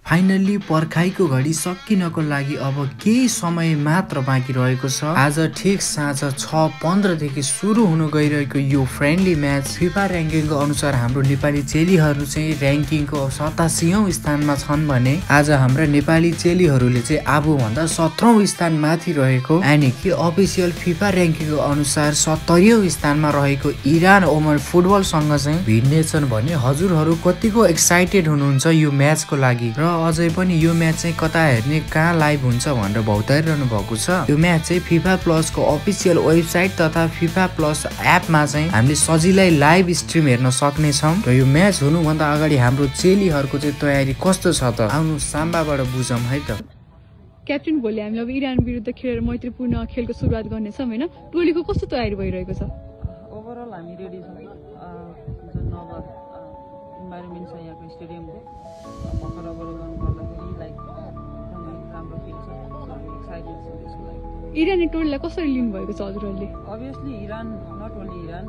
Finally पर्खाइको घडी सकिनको लागि अब केही समय मात्र बाँकी रहेको छ। आज ठिक साँझ 6:15 देखि सुरु हुन गइरहेको यो फ्रेन्डली म्याच फिफा र्याङ्किङको अनुसार हाम्रो नेपाली चेलीहरू चाहिँ र्याङ्किङको 87औं स्थानमा छन् भने आज हाम्रा नेपाली चेलीहरूले चाहिँ आफूभन्दा 17औं स्थान माथि रहेको यानि कि अफिसियल फिफा र्याङ्किङको अनुसार 70औं स्थानमा रहेको इरान ओमन फुटबलसँग चाहिँ भिड्नेछन् भने हजुरहरू कतिको एक्साइटेड हुनुहुन्छ यो म्याचको लागि र अझै पनि यो म्याच चाहिँ कता हेर्ने कहाँ लाइभ हुन्छ भनेर भौतारिरहनु भएको छ। यो म्याच चाहिँ फिफा प्लस को अफिसियल वेबसाइट तथा फिफा प्लस एपमा चाहिँ हामीले सजिलै लाइभ स्ट्रिम हेर्न सक्ने छौं र यो म्याच हुनुभन्दा अगाडि हाम्रो चेलीहरूको चाहिँ तयारी कस्तो छ त आउनु साम्बाबाट बुझौँ है त। क्याप्टेन भोलि हामीले अब इरान विरुद्ध खेलेर मैत्रीपूर्ण खेलको सुरुवात गर्नेछौँ हैन, टोलीको कस्तो तयारी भइरहेको छ? ओभरअल हामी रेडी छौँ। जुन नभए इन्भाइरोमेन्ट छ यहाँको स्टेडियमको भर्खर अवलोकन गर्दाखेरि लाइक एकदमै राम्रो फिल छ। एक्साइटेड छ त्यसको लागि। इरानी टोलीलाई कसरी लिनु भएको छ हजुरहरूले? Obviously Iran not only Iran,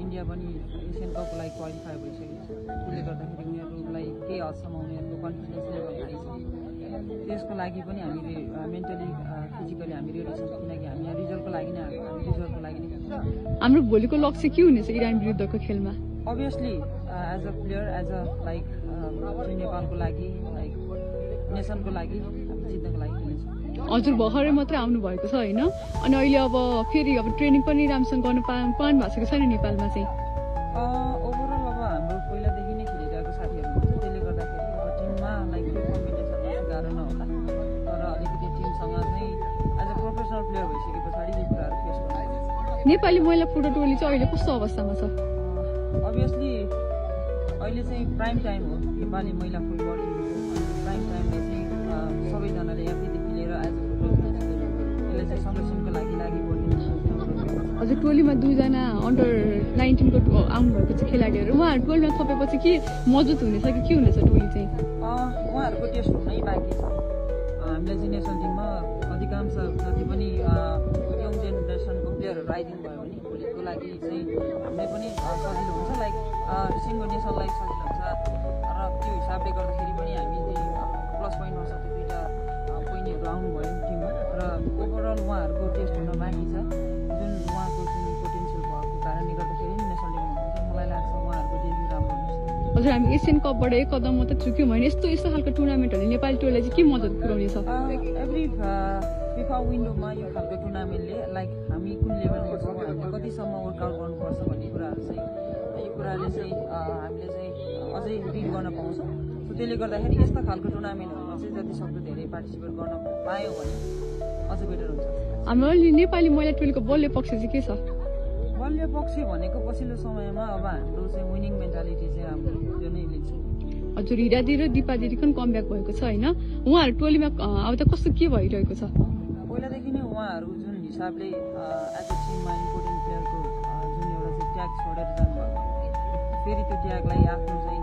India पनि एसियन कपको लागि क्वालिफाई भइसकेको छ। त्यसले गर्दाखेरि उनीहरूलाई केही हदसम्म उनीहरूको कन्फिडेन्स लेभल हाई छ। त्यसको लागि पनि हामी मेन्टली फिजिकली हामी रेडी छौँ, किनकि हामी यहाँ रिजल्टको लागि नै आएको, हामी रिजल्टको लागि नै खेल्छौँ। हाम्रो भोलिको लक्ष्य के हुनेछ इरान विरुद्धको खेलमा? Obviously as a player as a like नेपालको लागि लाइक नेसनको लागि हामी जित्नको लागि खेल्छौँ। हजुर भर्खरै मात्रै आउनु भएको छ हैन, अनि अहिले अब फेरि अब ट्रेनिङ पनि राम्रोसँग गर्न पाउनु भएको छैन नेपालमा चाहिँ? ओभरअल अब हाम्रो पहिलादेखि नै खेलिरहेको साथीहरू हुन्छ, त्यसले गर्दाखेरि अब टिममा लाइक त्यो कम्बिनेसनमा गाह्रो नहोला, तर अलिकति टिमसँग चाहिँ एज अ प्रोफेसनल प्लेयर भइसके पछाडि यो कुराहरू फेस गर्नु। नेपाली महिला फुटबल टोली चाहिँ अहिले कस्तो अवस्थामा छ? अभियसली अहिले चाहिँ प्राइम टाइम हो नेपाली महिला फुटबल टिमको। प्राइम टाइममा चाहिँ सबैजनाले एफदेखि लिएर एज अ फुटबल खेल्छन्, यसले चाहिँ संरक्षणको लागि पर्ने। हजुर टोलीमा दुईजना अन्डर 19 को आउनुभएको छ खेलाडीहरू, उहाँहरू टोलीमा थपेपछि के मजबुत हुनेछ कि के हुनेछ टोली चाहिँ? उहाँहरूको टेस्ट हुनै बाँकी छ। हामीले चाहिँ नेसनल टिममा अधिकांश जति पनि यङ जेनेरेसनको प्लेयरहरू आइदिनु भयो भने भोलिको लागि चाहिँ हामीलाई पनि सजिलो हुन्छ, लाइक सिङ्गो नेसनलाई सजिलो हुन्छ र त्यो हिसाबले गर्दाखेरि पनि हामी चाहिँ प्लस पोइन्ट हुन सक्छ। दुईवटा पोइन्टहरू आउनुभयो टिममा र ओभरअल उहाँहरूको टेस्ट हुन बाँकी छ, जुन उहाँको जुन पोटेन्सियल भएको कारणले गर्दाखेरि नेसनल टिममा हुन्छ। मलाई लाग्छ उहाँहरूको डेब्यू राम्रो हुन्छ। हजुर हामी एसियन कपबाट एक कदम मात्रै चुक्यौँ भने यस्तो खालको टुर्नामेन्टहरूले नेपाली टोलीलाई चाहिँ के मद्दत पुर्याउनेछ? एभ्री फिफा विन्डोमा यो खालको टुर्नामेन्टले लाइक हामी कुन लेभलमा छौँ, हामीले कतिसम्म वर्कआउट गर्नुपर्छ भन्ने कुराहरू चाहिँ यो कुराले चाहिँ हामीले चाहिँ अझै रिड गर्न पाउँछौँ। सो त्यसले गर्दाखेरि यस्ता खालको टुर्नामेन्टहरूमा चाहिँ जति सक्दो धेरै पार्टिसिपेट गर्न पायौँ भने अझ बेटर हुन्छ। हाम्रो नेपाली महिला टोलीको बलियो पक्ष चाहिँ के छ? बलियो पक्ष भनेको पछिल्लो समयमा अब हाम्रो चाहिँ विनिङ मेन्टालिटी चाहिँ हाम्रो त्यो नै लिन्छ। हजुर हिरादी र दिपादिदी पनि कमब्याक भएको छ होइन, उहाँहरू टोलीमा अब त कस्तो के भइरहेको छ? पहिलादेखि नै उहाँहरू जुन हिसाबले एज अ टिममा इम्पोर्टेन्ट प्लेयरको जुन एउटा चाहिँ ट्याग छोडेर जानुभएको, फेरि त्यो ट्यागलाई आफ्नो चाहिँ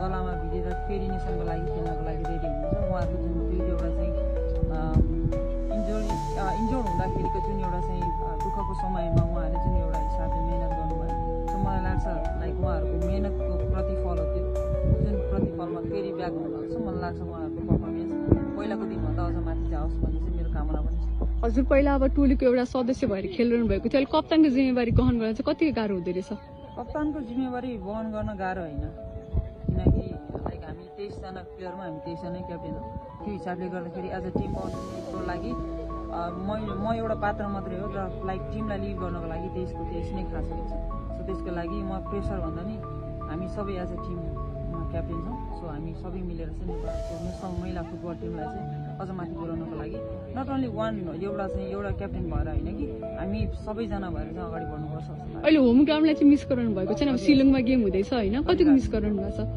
गलामा भिजेर फेरि नेसनको लागि खेल्नको लागि रेडी हुनुहुन्छ। उहाँहरूको जुन त्यो एउटा चाहिँ इन्जोर्ड हुँदाखेरिको जुन एउटा चाहिँ दुःखको समयमा उहाँहरूले जुन एउटा हिसाबले मिहिनेत गर्नुभयो, सो मलाई लाग्छ लाइक उहाँहरूको मिहिनेतको प्रतिफल हो त्यो, जुन प्रतिफलमा फेरि ब्याक हुनुभएको छ। मलाई लाग्छ उहाँहरूको पर्फर्मेन्स पहिलाको दिनभन्दा अझ माथि जाओस् भन्ने चाहिँ मेरो कामना पनि छ। हजुर पहिला अब टोलीको एउटा सदस्य भएर खेलिरहनु भएको थियो, अहिले कप्तानको जिम्मेवारी ग्रहण गर्न चाहिँ कति गाह्रो हुँदो रहेछ? कप्तानको जिम्मेवारी वहन गर्न गाह्रो होइन, किनकि लाइक हामी 23जना प्लेयरमा हामी 23जना क्याप्टेन हो। त्यो हिसाबले गर्दाखेरि एज अ टिम बन्नुको लागि म एउटा पात्र मात्रै हो र लाइक टिमलाई लिड गर्नको लागि 23 नै खास हुन्छ। सो त्यसको लागि म प्रेसर भन्दा नि हामी सबै एज अ टिम क्याप्टेन छौँ। सो हामी सबै मिलेर चाहिँ नेपालको नेसनल महिला फुटबल टिमलाई चाहिँ अझ माथि पुर्याउनको लागि नट ओन्ली एउटा क्याप्टेन भएर होइन कि हामी सबैजना भएर चाहिँ अगाडि बढ्नुपर्छ। अहिले होम ग्राउन्डलाई चाहिँ मिस गराउनु भएको छैन? अब सिलङमा गेम हुँदैछ होइन, कतिको मिस गराउनु भएको छ?